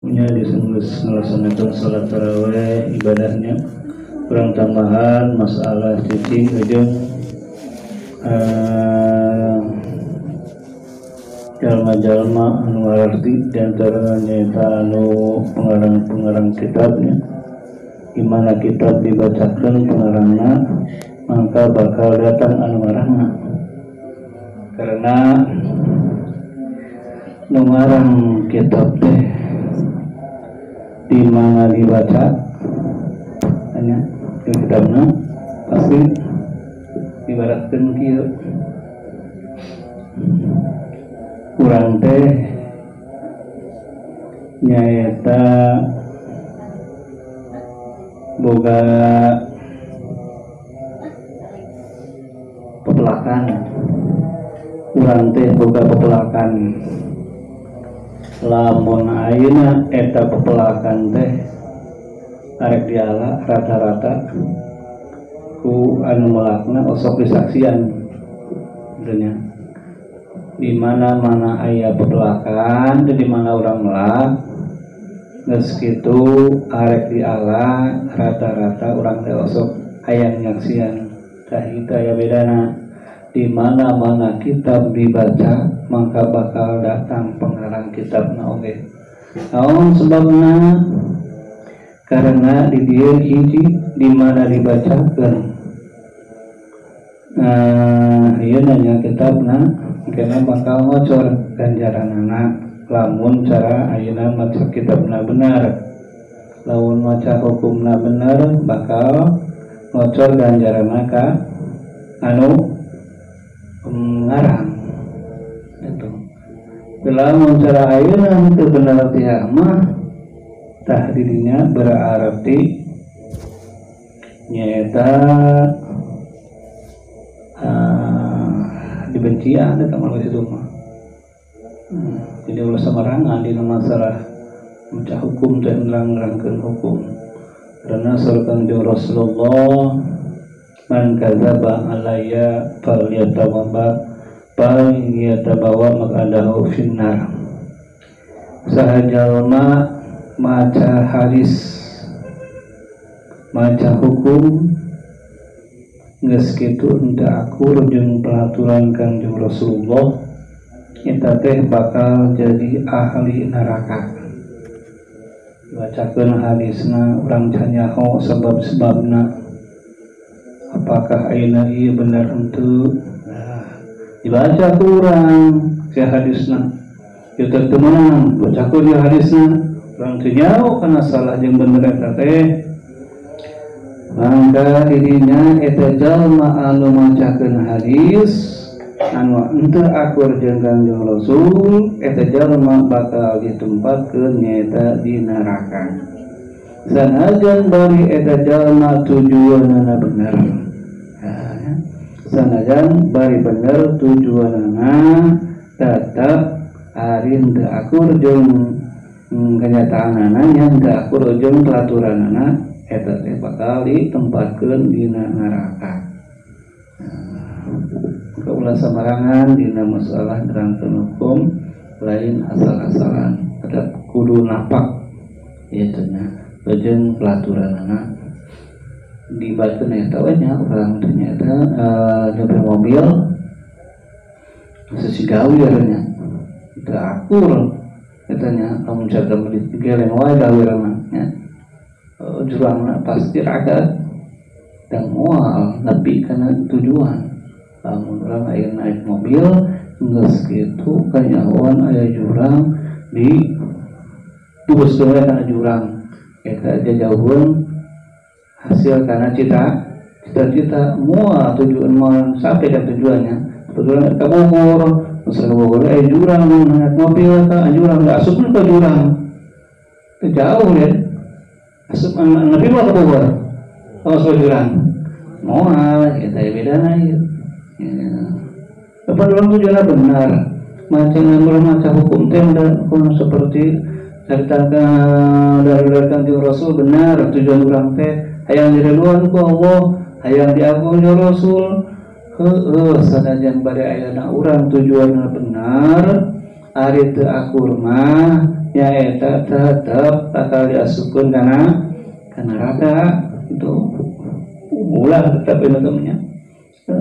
Nya ngelaksanakan salat tarawih ibadahnya kurang tambahan masalah cicing jeung jalma-jalma anu ngarti di antaranya nyaeta anu pengarang-pengarang kitabnya, di mana kitab dibacakeun pengarangna maka bakal datang anu ngarangna, karena nu ngarang kitab teh di mana dibaca hanya kitabna pasti ibaratkeun kieu urang teh nyaeta boga pepelakan, urang teh boga pepelakan. Lamun ayeuna eta pepelakan teh arek diala rata-rata ku anu melakna osok disaksian gitu nya. Di mana-mana aya pepelakan, di mana urang melak geus kitu arek diala rata-rata urang teh osok hayang nyaksian. Tah itu aya bedana. Di mana-mana kitab dibaca maka bakal datang pengarang kitabna oge. Naon sebabna? Karena di dieu hiji di mana dibacakeun. Nah, ieu nanya kitabna kena bakal ngocor ganjaranana lamun cara ayeuna maca kitabna benar. Lamun maca hukumna benar bakal ngocor ganjaranana ka anu ngarang itu. Lamun cara ayeuna teu bener pihak mah tah dirinya berarti nyaeta dibencian eta mah situ mah. Jadi ulah samarangan dina masalah maca hukum teh nerang-nerangkeun hukum. Karena saur Kangjeng Rasulullah, man kadzaba alayya falyatawaba falyatabawa maq'adahu finnar. Saha jalma maca hadis maca hukum geus kitu henteu akur jeung peraturan Kangjeng Rasulullah eta teh bakal jadi ahli neraka. Bacakeun hadisna urang can nyaho sebab-sebabna, apakah ayeuna ieu bener henteu. Nah, dibaca ku urang si hadisna ieu teh teu meunang, baca ku ieu hadisna urang teu nyaho kana salah jeung bener eta teh. Mangka dirinya eta jalma anu macakeun hadis anu henteu akur jeung Kangjeng Rasul eta jalma bakal ditempatkeun nyaeta di neraka. Sanajan bari eta jalma tujuanana bener. Sanajan bari bener tujuanana tetep ari henteu akur jeung kenyataanana nya henteu akur jeung peraturanana eta teh bakal ditempatkeun dina neraka. Ulah samarangan dina masalah nerangkeun hukum lain asal-asalan, tetep kudu napak ieu teh nya jeung pelaturanana. Dibacakeun eta we nya urang teh nyaeta nyopir mobil sesi gawir nya teu akur eta nya lamun jaga geleng wae gawirna nya jurangna pasti raga dan moal nepi kana tujuan. Lamun urang aya naik mobil geus kitu kanyahoan aya jurang di tubus we kana jurang eta jajauheun hasil karena cita-cita moal tujuan moal sampai ka tujuannya. Kebetulan ka Bogor, geus ka Bogor aya jurang naik mobil ka jurang asup ka jurang teu jauh ya. Asup nepi mah ka Bogor kalau asup jurang moal eta bedana ieu. Apa orang tujuannya benar macam maca hukum teh hukum seperti cerita dari Kangjeng Rasul benar tujuan urang teh hayang diridhoan ku Allah hayang diagung Rasul heueuh sanajan bade ayana urang tujuanna benar Ari teu akur mah nyaeta tetep bakal diasupkeun kana ka neraka itu ulah tetep ini temennya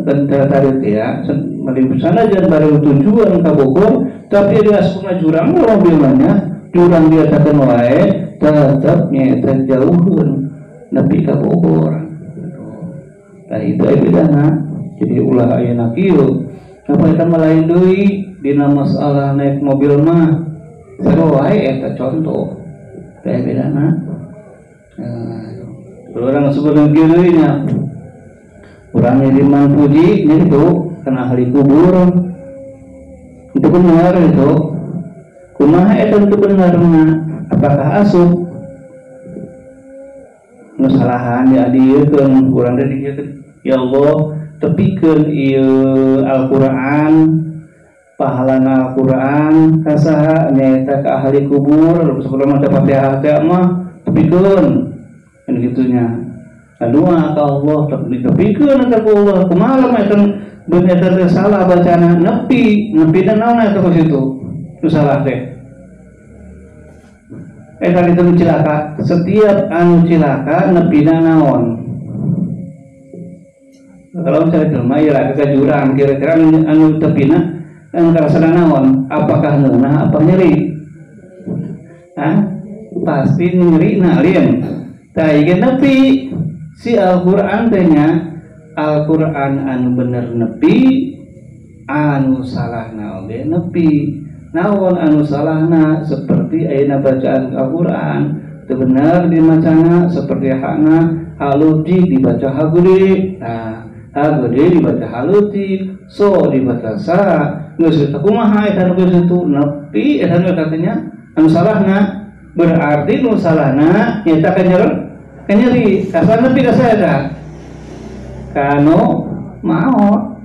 dan tadi ya sanajan baru tujuan ka Bogor tapi dia asupna jurang mobilnya jurang dia takeun wae tetep nyaeta jauheun nepi ka Bogor. Nah itu bedana. Jadi ulah ayeuna kieu apa eta mah lain deui dina masalah naik mobil mah sarua wae eta contoh teh bedana. Urang sebelum kieu deui nya urang ngiriman puji itu kana ahli kubur itu benar itu kumaha eta itu benarna apakah asup nu salahan diadiekeun urang teh dikieukeun ya Allah tepikeun ieu Al-Qur'an pahalana Al-Qur'an ka saha nyaeta ka ahli kubur sebelum maca Fatihah teh mah tepikeun kan kitunya doa ka Allah tepikeun ka Allah kumaha mah eta bener teh salah bacana nepi nepi dan naon eta ku situ nu salah teh eta itu cilaka setiap anu cilaka nepina naon kalau misalnya jelema ieu ka jurang kira-kira anu tepina anu karasana naon apakah ngeunah apa nyeri hah pasti nyeri na lien tah ieu nepi si Al-Qur'an teh nya Al-Qur'an anu bener nepi anu salahna oge nepi naon anu salahna seperti ayeuna bacaan Al-Qur'an teu bener dimacana seperti hakna haluti dibaca hagede nah hagede dibaca haluti so dibaca sa geus eta kumaha eta nu geus itu nepi eta nu katanya anu salahna berarti nu salahna nyaeta kanyeri kasar nepi ka saya eta kanu maot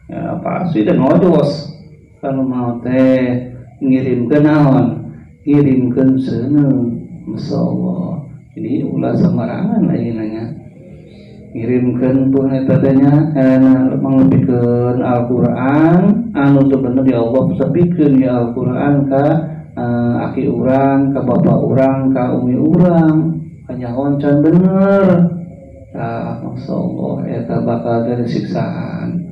ya pasti dan ngojos kanu maot teh ngirimkeun naon ngirimkeun seuneu masyaallah. Jadi ulah sembarangan ayeuna nya ngirimkeun pun eta teh nya manglebikeun Al-Qur'an anu teu bener ya Allah tepikeun ya Al-Qur'an ka aki urang ka bapak urang ka umi urang kanyahoan can bener tah masyaallah eta bakal jadi siksaan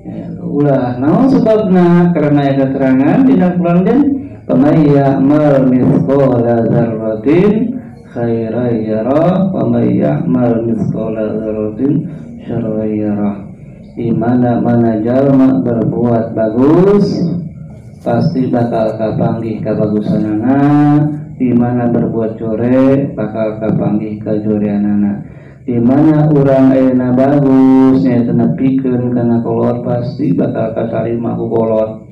ya ulah naon sebabna karena aya keterangan dina Quran dan pamay ya'mal mithqala dzarratin khairan yarah wa may ya'mal mithqala dzarratin syarran yarah. Di mana-mana jalma berbuat bagus pasti bakal kapanggih kabagusanana, di mana berbuat jore bakal kapanggih kajoreanana. Di mana urang ayeuna bagus nyaeta nepikeun kana kolot pasti bakal katarima ku kolot.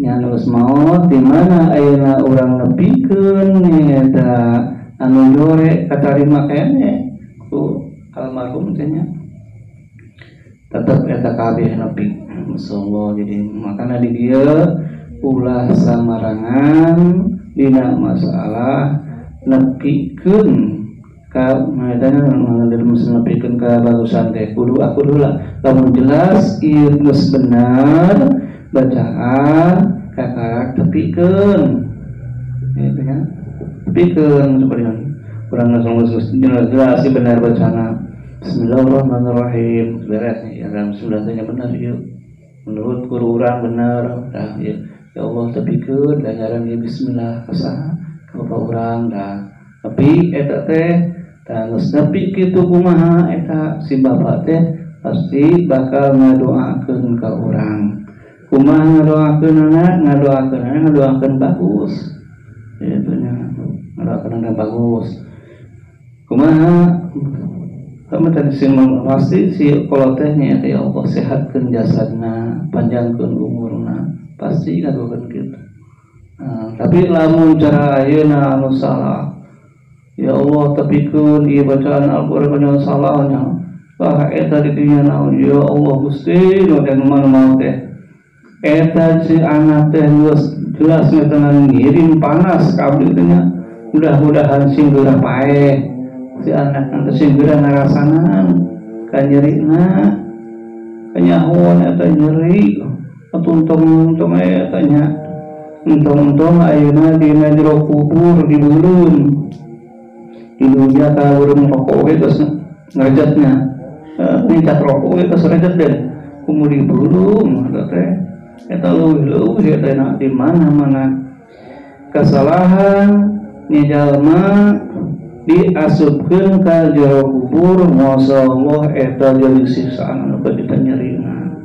Nya nu geus maot di mana ayeuna urang nepikeun nyaeta anu jore katarima keneh ku almarhum teh nya. Tetep eta kabeh nepi. Masyaallah. Jadi makana di dieu ulah samarangan dina masalah nepikeun ka maedana nepikeun ka bagusan teh kudu akur heula lamun jelas ieu geus bener bacaan kakarak tepikeun gitu nya tepikeun seperti urang langsung jelas sih benar bacana bismillahirrahmanirrahim beres nih ya bismillah teh bener ieu menurut guru urang bener tah ieu ya Allah tepikeun langaran ieu bismillah ka saha ka bapak urang dah tapi eta teh tah geus nepi kitu kumaha eta si bapak teh pasti bakal ngadoakeun ka urang kumaha ngadoakeunana ngadoakeunana ngadoakeun bagus kitu nya ngadoakeunana bagus kumaha kamu tadi si pasti si kolot teh nya ya Allah sehatkeun jasadna panjangkeun umurna pasti ngadoakeun kitu. Nah, tapi lamun cara ayeuna anu salah ya Allah tepikeun ieu bacaan Al-Qur'an anu salahnya wah eta di dinya naon ya Allah Gusti nu teh mana teh eta si anak teh geus jelas ngetenan ngirim panas ka abdi teh nya mudah-mudahan sing geura paeh si anak nanti sing geura ngarasanan ka nyerina kanyahoan eta nyeri atuh untung-untung eta nya Entong-entong ayeuna dina jero kubur di beuleum. Di dunia ka urang rokok oge geus ngerejatnya. Nincak rokok oge geus rejat deh. Kumu di beuleum eta teh. Eta leuwih-leuwih eta di mana-mana. Kesalahan ni jalma diasupkeun ka jero kubur, masyaallah eta jadi siksaan anu kita nyerina.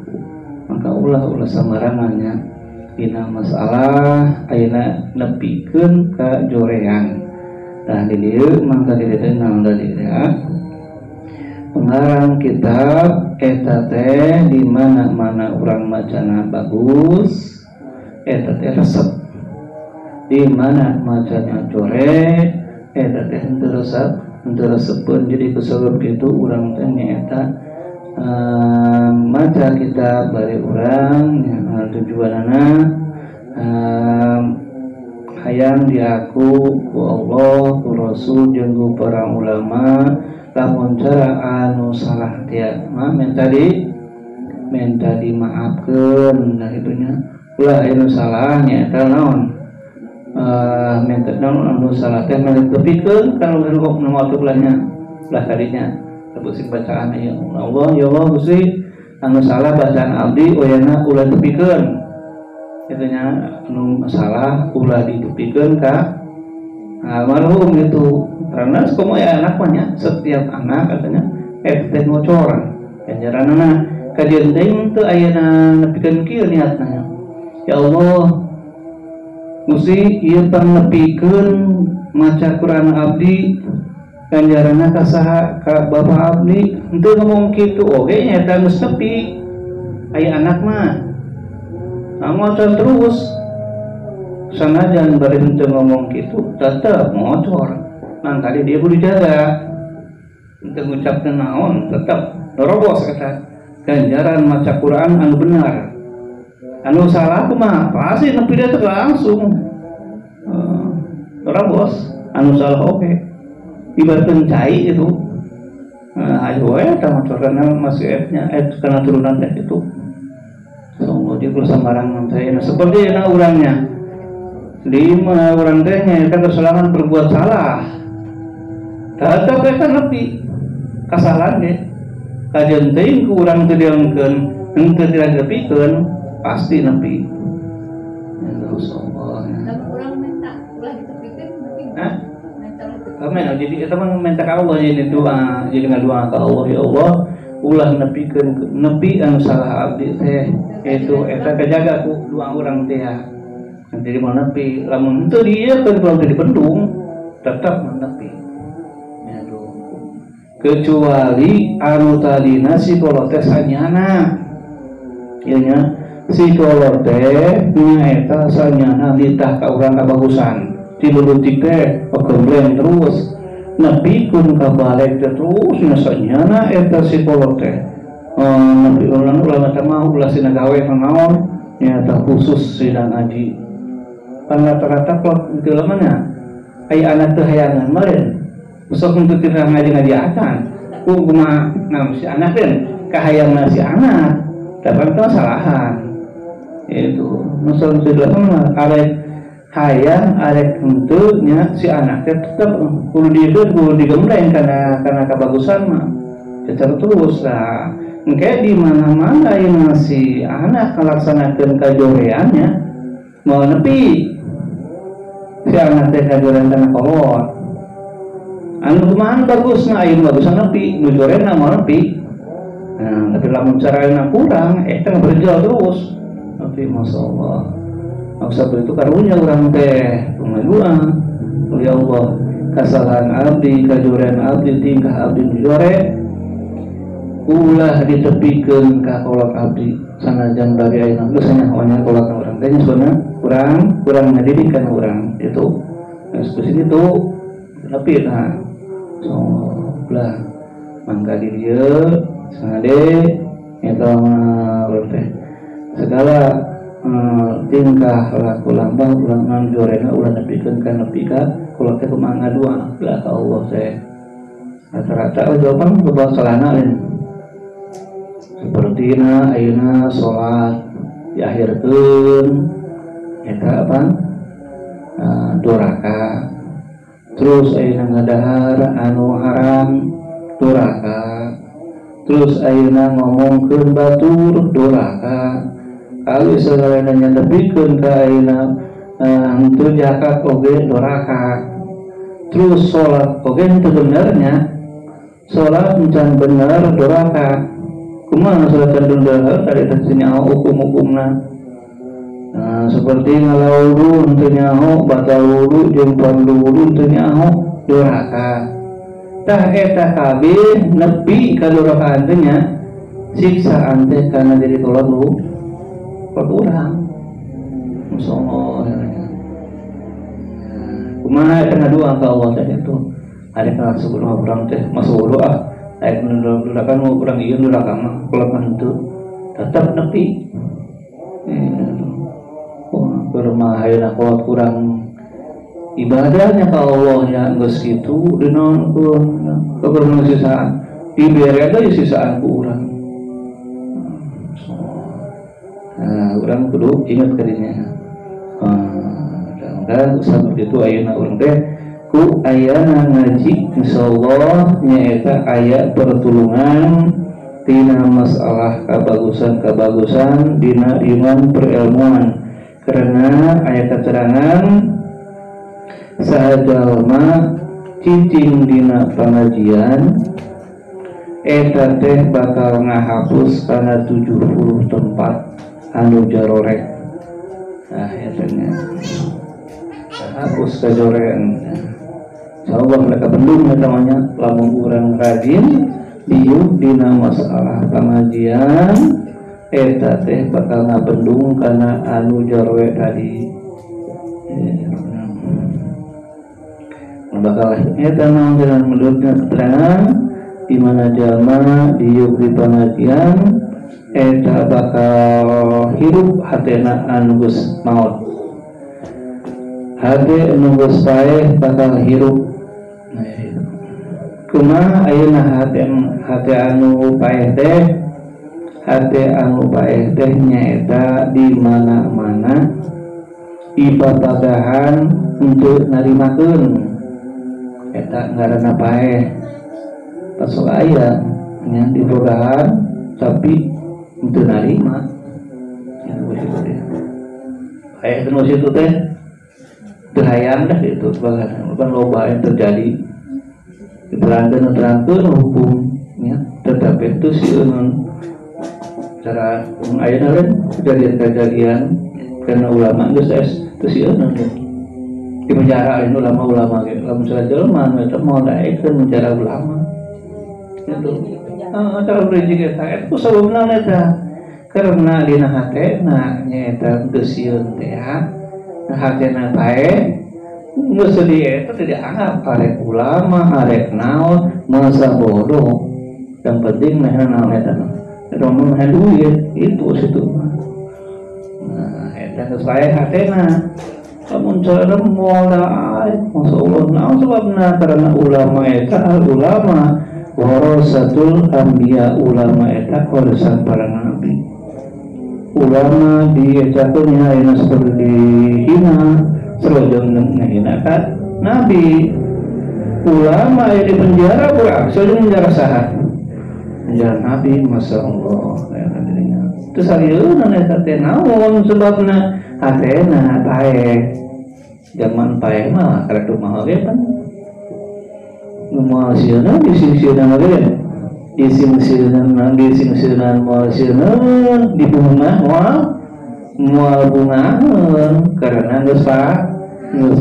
Maka ulah-ulah samarangannya dina masalah ayeuna nepikeun ka jorean. Tah di dieu mangka di dieu naon dalilna? Pengarang kitab eta teh di mana-mana urang macana bagus eta teh resep. Di mana macana jore eta teh henteu resep, henteu resepeun. Jadi kusabab kitu urang teh nyaeta maca kitab bari urang tujuanana hayang diaku ku Allah, ku Rasul jeung ku para ulama. Lamun cara anu salah teh mah minta dimaafkeun. Nah itunya ulah anu salah nyaeta naon minta naon anu salah teh minta tepikeun kana nu nu ulahnya ulah kadinya sebut sing bacaan ya Allah, ya Allah Gusti anu salah bacaan abdi oyana ulah tepikeun. Itunya anu salah ulah ditepikeun ka almarhum gitu. Karena komo ya anak mah nya, setiap anak katanya teh ngocor ganjaranana kajian teuing teu ayeuna nepikeun kieu niatna. Ya Allah Gusti ieu pangnepikeun maca Quran abdi ganjaranna ka saha ka bapak abdi henteu ngomong kitu oge nya eta geus nepi aya anak mah ngocor terus sanajan bari henteu ngomong kitu tetep ngocor. Nang tadi dia kudu jaga henteu ngucapkeun naon tetep nerobos eta ganjaran maca Quran anu benar. Anu salah kumaha pasti nepi dia teh langsung nerobos anu salah oge ibaratkeun cai itu. Ayo we eta ngocor karena masih nya karena turunan teh itu. Sungguh di sambarang teh seperti eta urangnya. Lima orang teh nyaeta kesalahan berbuat salah. Tetep eta nepi kasalahan ge. Kajian teuing ku urang teu diangkeun, henteu dilepikeun pasti nepi. Ya Allah. Lamun urang minta ulah ditepikeun nepi. Hah? Amin. Jadi eta mah minta ka Allah jadi doa, jadi ngadoa ka Allah ya Allah ulah nepikeun nepi anu salah abdi teh itu eta kajaga ku doa urang teh ya. Jadi mau nepi lamun henteu dieukeun kalau teu dibendung tetep nepi. Aduh. Kecuali anu tadina si kolot teh sanyana. Ieu nya si kolot teh nyaeta sanyana ditah ka urang kabagusan. Tilulutik teh pegembleng terus nepikeun ka balik teh terus nya sanyana eta si kolot teh. Nepi urang ulama teh mah ulah sina gawe naon nyaeta khusus sidang ngaji. Pan rata-rata kolot teu lamanya aya anak teu hayangan meureun sok untuk tidak ngaji-ngaji acan ku kumaha nah si anak teh kahayangna si anak tapi itu kesalahan itu misal teu mah arek hayang arek henteu nya si anak teh tetep kudu dieu kudu digembleng karena kabagusan mah tetep terus lah engke di mana-mana ayeuna si anak ngalaksanakeun kajoreannya mau nepi si anak teh kajorean kana kolot anu kumaha bagusna ayeuna bagusan nepi nu jorena mau nepi. Nah tapi lamun carana kurang eta berjual terus tapi masyaallah maksud itu karunya urang teh pengaduan ya Allah kesalahan abdi kajorean abdi tingkah abdi nu jore ulah ditepikeun ka kolot abdi sanajan bari ayeuna geus nya kolot urang teh nya kurang ngadidikan urang itu seperti itu nepi nah so ulah mangga di dieu sangade eta mah teh segala tingkah laku lampah ulah nganjorena ulah nepikeun ka nepi ka kolot teh kumaha ngadua ulah ka Allah teh rata-rata jawaban loba salahna lain sepertina ayeuna salat diakhirkeun Eta apa? Doraka. Terus ayeuna ngadahar anu haram doraka. Terus ayeuna ngomongkeun batur doraka. Kalau sagalana nyadepikeun ka ayeuna henteu zakat oge doraka. Terus salat oge henteu benernya. Salat encan bener doraka. Kumaha salat can bener tadi teh nyaho hukum-hukumna. Nah, seperti ngalau wudu henteu nyaho, batal wudu jeung perlu wudu henteu nyaho doraka. Tah eta kabeh nepi ka dorakaan teh nya siksaan teh kana diri kolot urang. Insyaallah. Kumaha eta ngadoa ka Allah teh itu. Ada kana sebelum urang teh masuk wudu ah. Aya nu mau urang ieu doraka mah kolot mah henteu. Tetep nepi. Kurma ayeuna kolot kurang ibadahnya ka Allah nya geus kitu dinaonkeun kakurang sisaan dibere teh sisaan ku urang. Nah, urang kudu ingat ka dinya. Nah, usah begitu ayeuna urang teh ku ayana ngaji insyaallah nyaeta aya pertulungan tina masalah kabagusan-kabagusan dina iman perilmuan. Karena ayat keterangan sajalma cicing dina pengajian eta teh bakal ngahapus kana 70 tempat anu jarorek. Nah, eta nya hapus kajorean. Insyaallah mereka bendung eta mah nya lamun urang rajin diuk dina masalah pengajian eta teh bakal ngabendung kana anu jarwe tadi. Bakal eta naon jalan menurutnya keterangan di mana jalma diuk di pengajian eta bakal hirup hatena anu geus maot. Hate anu geus paeh bakal hirup. Kumaha ayeuna hate anu paeh teh? Hate anu paeh teh nyaeta di mana-mana ibapagahan untuk narimakeun eta ngaranna paeh. Pasok aya nya dibogahan tapi henteu narima. Ya kitu teh. Paeh nu situ teh teu hayang dah kitu bagan. Kan loba yang terjadi diterangkeun hukum nya tetapi itu sieun cara ayeuna kan kejadian-kejadian karena ulama geus teu sieun di penjara ayeuna ulama-ulama ge lamun salah jelema nu eta moal daekeun penjara ulama itu cara berijik eta eta ku sababna eta karena dina hatena nyaeta geus sieun teh nah hatena pae geus di eta teu dianggap arek ulama arek naon masa bodoh yang penting mah naon eta mah duit itu situ. Nah, eta saya hatena. Lamun cara moal daek, masyaallah naon sebabna karena ulama eta al ulama warasatul anbiya, ulama eta warisan para nabi. Ulama dietakeun nya ayeuna seperti dihina, sareng ngahina ka nabi. Ulama aya di penjara kurang, sareng penjara saha? Penjara nabi, masya Allah. Terus ayeuna eta teh naon sebabna hatena paeh. Zaman paeh mah karek kumaha ge pan. Nu moal sieuna disingsieunan oge disingsieunan disingsieunan moal sieuna di bunga moal moal bungaheun karena geus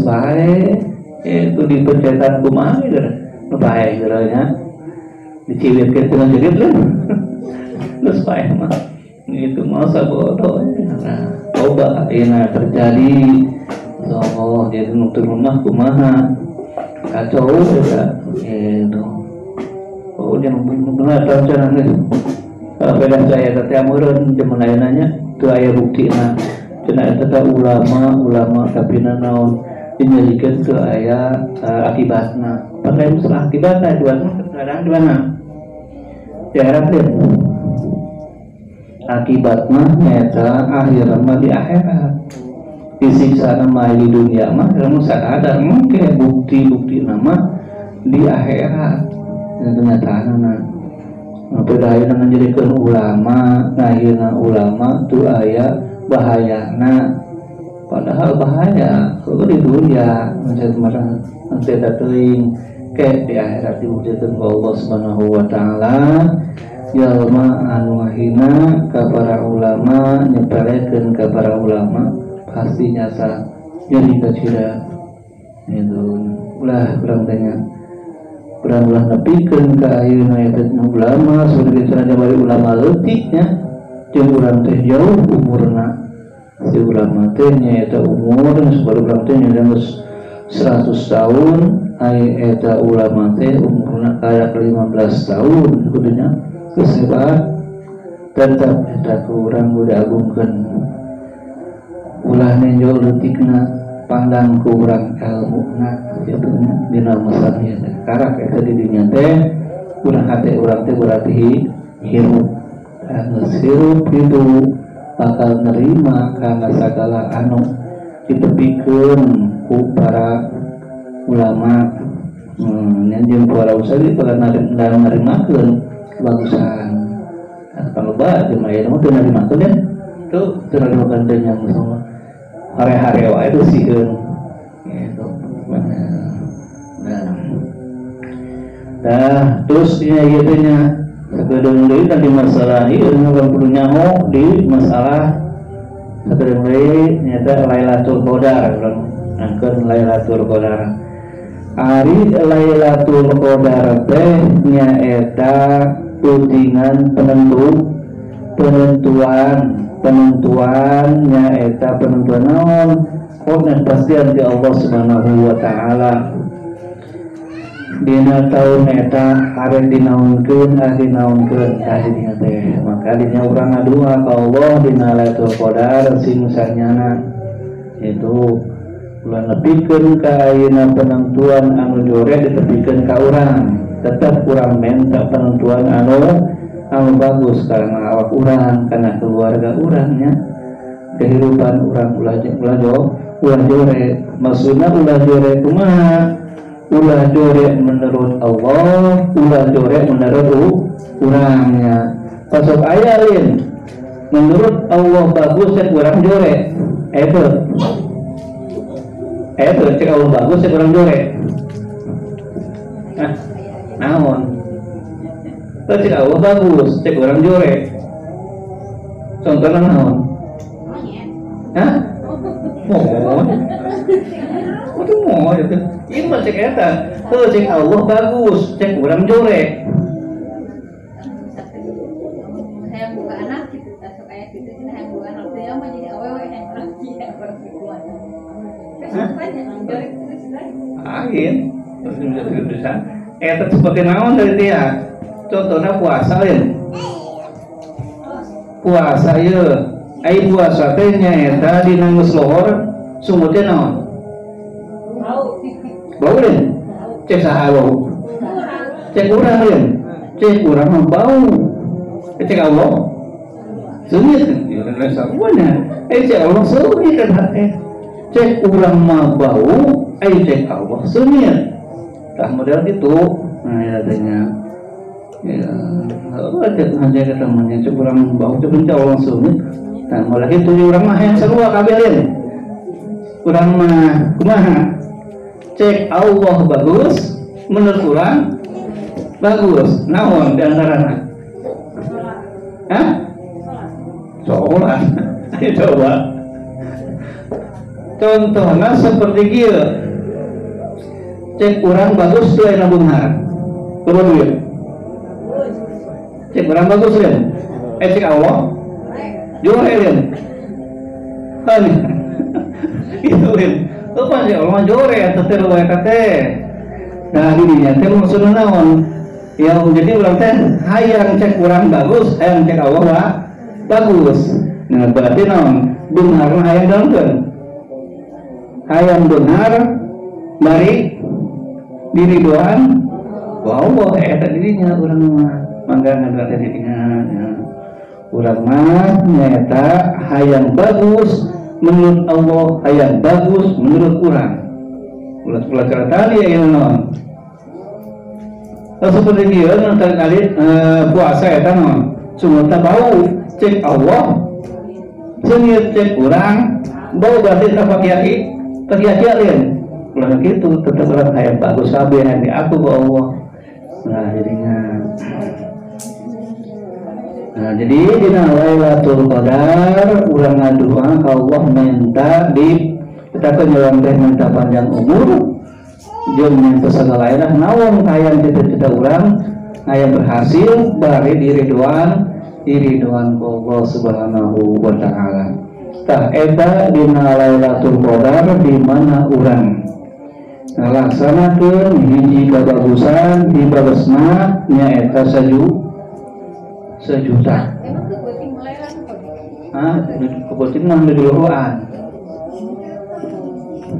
paeh itu dipencetan kumaha geura nu paeh geura nya diciwitkeun teu jerit leuh geus paeh mah itu masa bodoh. Nah, coba ayeuna terjadi insyaallah dia nutur rumah kumaha kacau eta itu. Oh dia benar cenah geus beda saya teh amureun jeung ayeuna nya teu aya buktina cenah eta teh ulama tapi naon dinyalikeun teu aya akibatna. Pakai masalah akibatna kadang di mana? Di akhirat teh. Akibat mah nyata akhirat mah di akhirat. Disiksa nama di dunia mah kamu sadar mungkin bukti-bukti nama di akhirat dan kenyataanna. Beda ayeuna ngajadikeun ulama, ngahina ulama tuh aya bahayana. Padahal bahaya kalau di dunia mencari marah nanti ada teuing ke di akhirat diwujudkeun ku Allah Subhanahu wa taala. Jalma anu ngahina ka para ulama, nyepelekeun ka para ulama pasti nyata jadi kacira itu ulah urang tanya urang ulah nepikeun ka ayeuna eta ulama seperti cenah bari ulama leutik nya jeung urang teh jauh umurna si ulama teh nyaeta umur geus urang teh nya geus 100 tahun ai eta ulama teh umurna kayak 15 tahun kudunya geus hebat tetap eta ku urang udah agungkeun ulah nenjo leutikna pandang ku urang ilmuna kitu nya dina masalah ieu teh karak eta di dinya teh urang hate urang teh berarti hirup geus hirup kitu bakal nerima kana sagala anu ditepikeun ku para ulama nya jeung para ustaz bakal narimakeun kebagusan kalau ba jeung aya mah teu narimakeun ya tuh teu narimakeun teh nya masalah hare-hare wae itu sieun gitu. Nah, terus nya ieu teh nya sakedeung deui tadi masalah ieu urang kudu nyaho di masalah sakedeung deui nyaeta Lailatul Qadar urang nangkeun Lailatul Qadar. Ari Lailatul Qadar teh nyaeta putingan penentuan nyaeta penentuan naon qona pastian di Allah Subhanahu wa taala dina taun eta arek dinaunkeun tah dinya teh maka dinya urang ngadua ka Allah dina Lailatul Qadar sing sanyana itu ulah nepikeun ka ayeuna penentuan anu jore ditepikeun ka urang tetep urang menta penentuan anu bagus karena awak urang karena keluarga urangnya kehidupan urang ulah jore maksudna ulah jore kumaha ulah jore menurut Allah ulah jore menurut urangnya pasok aya lain menurut Allah bagus cek urang jore eta cek Allah bagus cek urang jore nah naon cek Allah bagus, cek orang jore. Contohnya naon? Hah? Mohon. Itu mohon itu. Ieu mah cek eta. Heuh cek Allah bagus, cek orang jore. Hayang buka anak gitu, sok aya kitu cenah hayang buka anak teh mah jadi awewe hayang urang kieu perempuan. Terus Ain. Terus bisa. Eta seperti naon dari dia? Contohnya puasa lain puasa ieu ai puasa teh nyaeta dina geus lohor sumut teh naon bau lain cek saha bau cek urang lain cek urang mah bau cek Allah seungit ieu lain sabuana cek Allah seungit kan cek urang mah bau ai cek Allah seungit tah model kitu nah ya tanya ya, ada aja ke temannya, cek urang bau cek pencau langsung. Nah, mulai itu urang mah yang sarua kabeh lain. Urang mah kumaha? Cek Allah bagus, menurut urang bagus. Naon di antarana? Hah? Salat. Ayo coba. Contohnya seperti kieu. Cek urang bagus teu aya beunghar. Loba duit. Cek urang bagus kan? Cek Allah jore kan? Kan itu kan? Apa sih Allah jore atau teh wae teh. Nah di dinya teh maksudna naon? Ya jadi urang teh hayang cek urang bagus, hayang cek Allah wa bagus. Nah berarti naon? Beunghar hayang dalamkeun. Hayang beunghar bari diridoan wa Allah eta dirinya urang mah. Mangga ngadoa teh dirinya. Urang mah nyaeta hayang bagus menurut Allah hayang bagus menurut urang. Ulah cara tadi aya naon. Seperti kieu kali puasa eta naon? Sumurta bau cek Allah sengit cek urang bau berarti pakiaki lain. Ulah kitu tetep urang hayang bagus kabeh hayang diaku ku Allah. Nah jadinya. Nah jadi dina Lailatul Qadar urang ngadua ka Allah minta di kita ke teh minta panjang umur jeung minta sagala ayeuna naon hayang cita-cita urang hayang berhasil bari diriduan ku Allah Subhanahu wa taala. Tah eta dina Lailatul Qadar di mana urang ngalaksanakeun hiji kabagusan dibalesna nyaeta sejuta. Emang kebeuting mulai lah kebeuting. Ah, kebeuting mah nu diluhuan.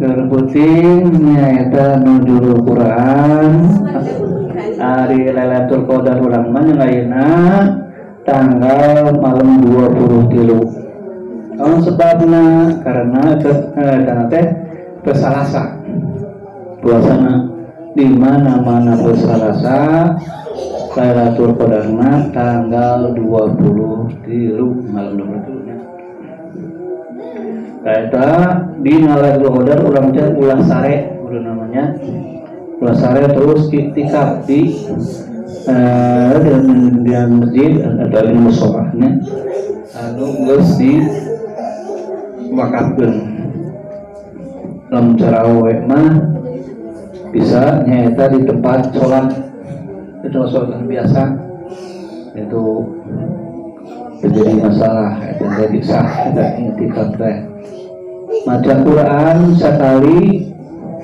Kebeuting nyaeta nu juru Quran. Ari Lailatul Qadar urang mah ayeuna tanggal malam 23. Naon sebabna? Karena teh pesalasa. Puasana di mana-mana pesalasa Lailatul Qadarna tanggal 23 malam 23 nya. Eta dina Lailatul Qadar urang teh ulah sare kudu namanya. Ulah sare terus iktikaf di masjid atau di musholahnya anu geus diwakafkeun. Lamun tarawih mah bisa nyaeta di tempat sholat itu sholat biasa itu menjadi masalah itu jadi sah eta iktikaf teh. Maca Quran sekali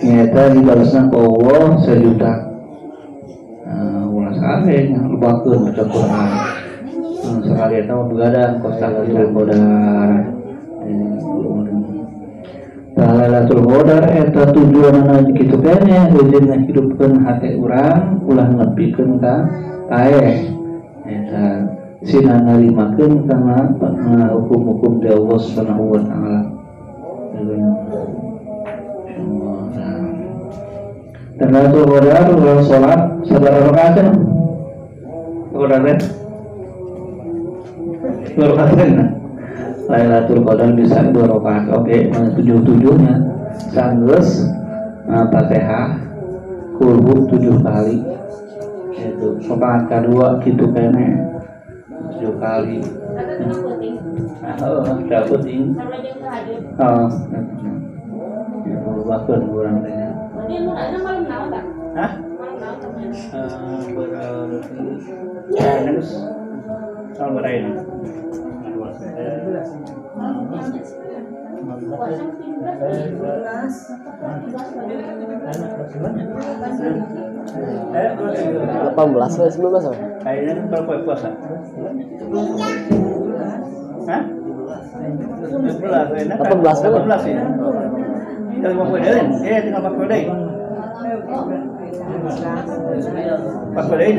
nyaeta dibalasna ku Allah sejuta. Ulah sare lupakeun maca Quran. Sekali eta mah begadang kos Lailatul Qadar. Lailatul Qadar eta tujuanna kitu keneh eujeun ngahidupkeun hate urang ulah nepikeun ka paeh. Eta sina narimakeun kana hukum-hukum di Allah Subhanahu wa taala. Dan Lailatul Qadar urang salat sabaraha rakaat? Qadar teh 2 rakaat. Lailatul Qadar bisa 2 rakaat. Oke, 7-7-nya sanggeus Fatihah kulhu 7 kali. Itu rakaat kedua kitu keneh 7 kali. Nah, heuh, penting. Heeh. Itu bakeun urang teh. Hah? Delapan belas atau 19 apa? Kayaknya berapa puasa? Hah? 18 18 ya. Tinggal 50 deui. Tinggal 40 deui. 40 deui.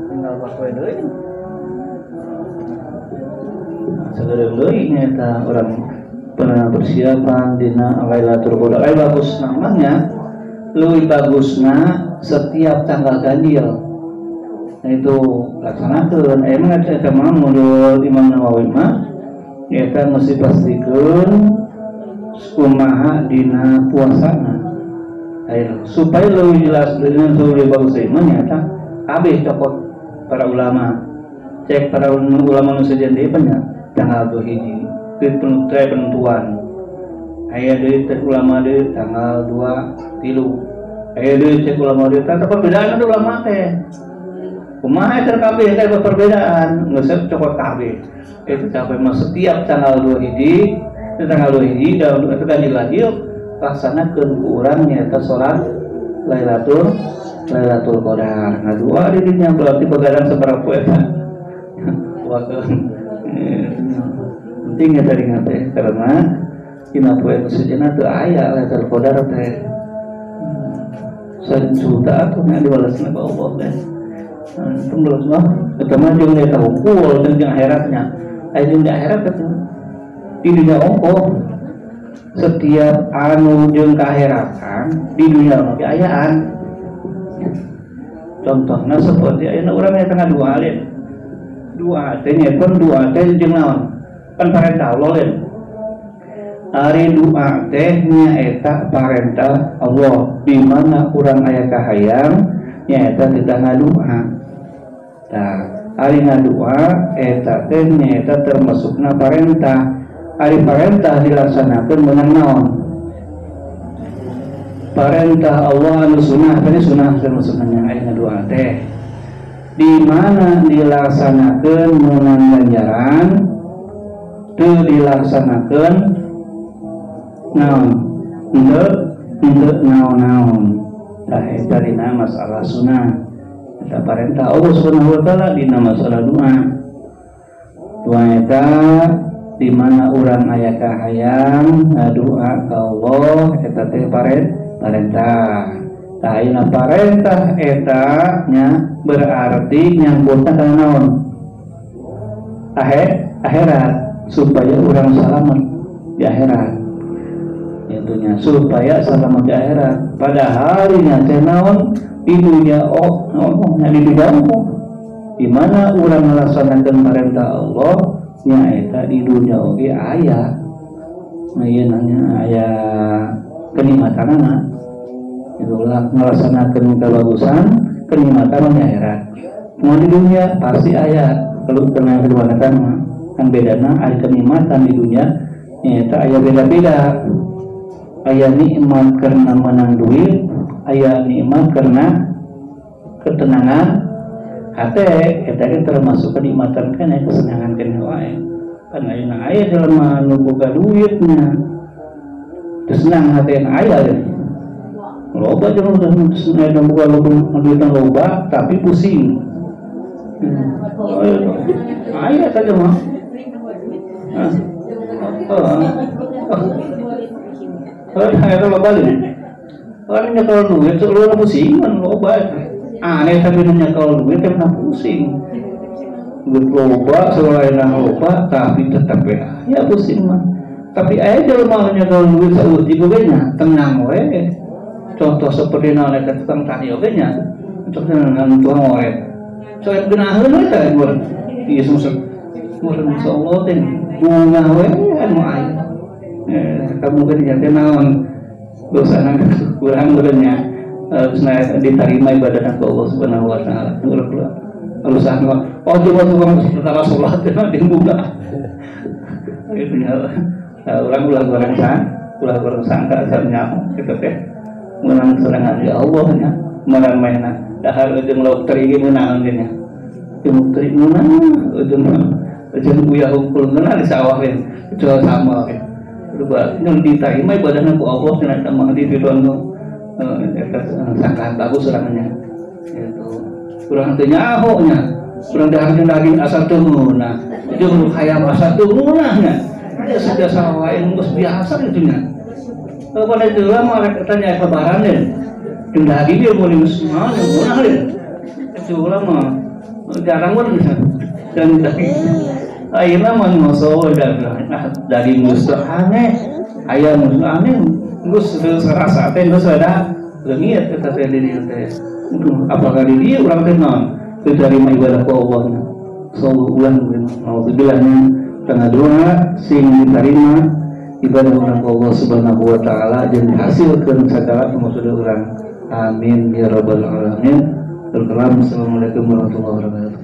Tinggal 40 deui. Sageureung deui nya eta urang pernah persiapan dina Lailatul Qadar. Ai bagus namanya, leuwih bagusna setiap tanggal ganjil. Nah itu laksanakeun. Emang eta mah menurut Imam Nawawi mah eta mesti pastikeun kumaha dina puasana. Ayo supaya leuwih jelas dengan leuwih bagus mah nyata kabeh cokot para ulama. Cek para ulama nu sejen deui nya tanggal 2 hiji penentuan. Aya deui cek ulama deui tanggal 2 tilu. Aya deui cek ulama deui tah perbedaan ada ulama teh. Kumaha eta kabeh teh perbedaan, geus cokot kabeh. Itu sampai mah setiap tanggal 2 hiji, itu tanggal 2 hiji dan itu ganjil lagi laksanakeun ku urang nyaeta salat Lailatul Qadar. Ngadua di dinya berarti begadang sabaraha poe eta. Wakeun. Penting ya tadi teh karena dina poe nu sejenna teu aya Lailatul Qadar teh. Sajuta atuh nya dibalesna ku Allah teh. Itu belum mah, eta mah jeung eta hungkul jeung akhiratnya. Aya jeung di akhirat atuh. Di dunia ongkoh setiap anu jeung kaheratan di dunia oge ayaan. Contohna seperti ayeuna urang nya tengah dua lain. Dua teh nya pun dua teh jeung naon? Pan parentah Allah lain. Ari doa teh nyaeta parentah Allah di mana urang aya kahayang nyaeta kita ngadoa. Tah, ari ngadoa eta teh nyaeta termasukna parentah. Ari parentah dilaksanakeun meunang naon? Parentah Allah anu sunah, tadi sunah termasukna nya aya ngadoa teh. Di mana dilaksanakeun meunang ganjaran, teu dilaksanakeun naon? Henteu naon-naon. Tah eta dina masalah sunah. Eta parentah Allah Subhanahu wa taala dina masalah doa. Doa eta di mana urang aya kahayang ngadoa ka Allah eta teh parentah. Tah ayeuna parentah eta nya berarti nyangkutna kana naon? Akhirat, supaya urang salamet di akhirat. Itunya supaya selamat di akhirat. Padahal nya teh naon di dunia oh nya di dunia oh. Di mana urang ngalaksanakeun parentah Allah nyaeta di dunia oge aya. Nah ieu nanya aya kenikmatanana. Itulah ngalaksanakeun kebagusan kenikmatan di akhirat. Mau di dunia pasti aya kalau kena kenikmatan kan bedana ari kenikmatan di dunia nyaeta aya beda-beda. Aya nikmat karena menang duit, aya nikmat karena ketenangan hati, eta ge termasuk kenikmatan kana kesenangan kana wae. Kan ayeuna aya jelema nu boga duitnya teu senang hatena aya deui. Loba jelema nu boga duitna loba tapi pusing. Aya teh mah. Itu loba deui. Orang nyekel duit lu pusing kan loba. Aneh tapi nyekel duit tapi pusing. Duit loba selain loba tapi tetap ya pusing mah. Tapi aya jelema nyekel duit saeutik oge nya tenang we. Contoh seperti naon eta tukang tani oge nya. Contoh dengan tukang oret. Soet geunaheun we teh mun. Ieu sungsep. Mun insyaallah teh bunga we anu aya. Kamu kan nyate naon dosana kurang urangnya harusna diterima ibadah ku Allah Subhanahu wa taala. Urusan oh coba tukang sementara salat dibuka. Itu nya urang ulah goreng ulah goreng sangka nya kitu teh meunang serangan ya Allah nya meunang mainna dahar jeung lauk teri ge meunang ge nya. Jeung teri meunang jeung uyah hungkul meunang di sawah ge jual sama ge. Yang diterima ibadahnya ku Allah cenah eta mah di ridwan eta sangkaan bagus orangnya gitu. Urang teu nyaho nya, urang dahar jeung daging asal teu meunah. Jeung hayam asal teu meunah nya. Aya sabiasa wae geus biasa kitu nya. Pada itu mah rek eta nya lebaran deui. Jeung daging ge mun geus meunah deui. Itu mah jarang mun dan daging. Ayeuna mah ngoso daging geus aneh, ayam geus aneh, geus rasa teh geus ada leungit eta teh di dieu teh. Apakah di dieu urang teh naon? Teu tarima ibadah ku Allah nya. Sallallahu ulang naudzubillah nya tengah doa sing diterima ibadah urang ku Allah Subhanahu wa taala jeung dihasilkeun sagala maksud urang. Amin ya rabbal alamin. Assalamualaikum warahmatullahi wabarakatuh.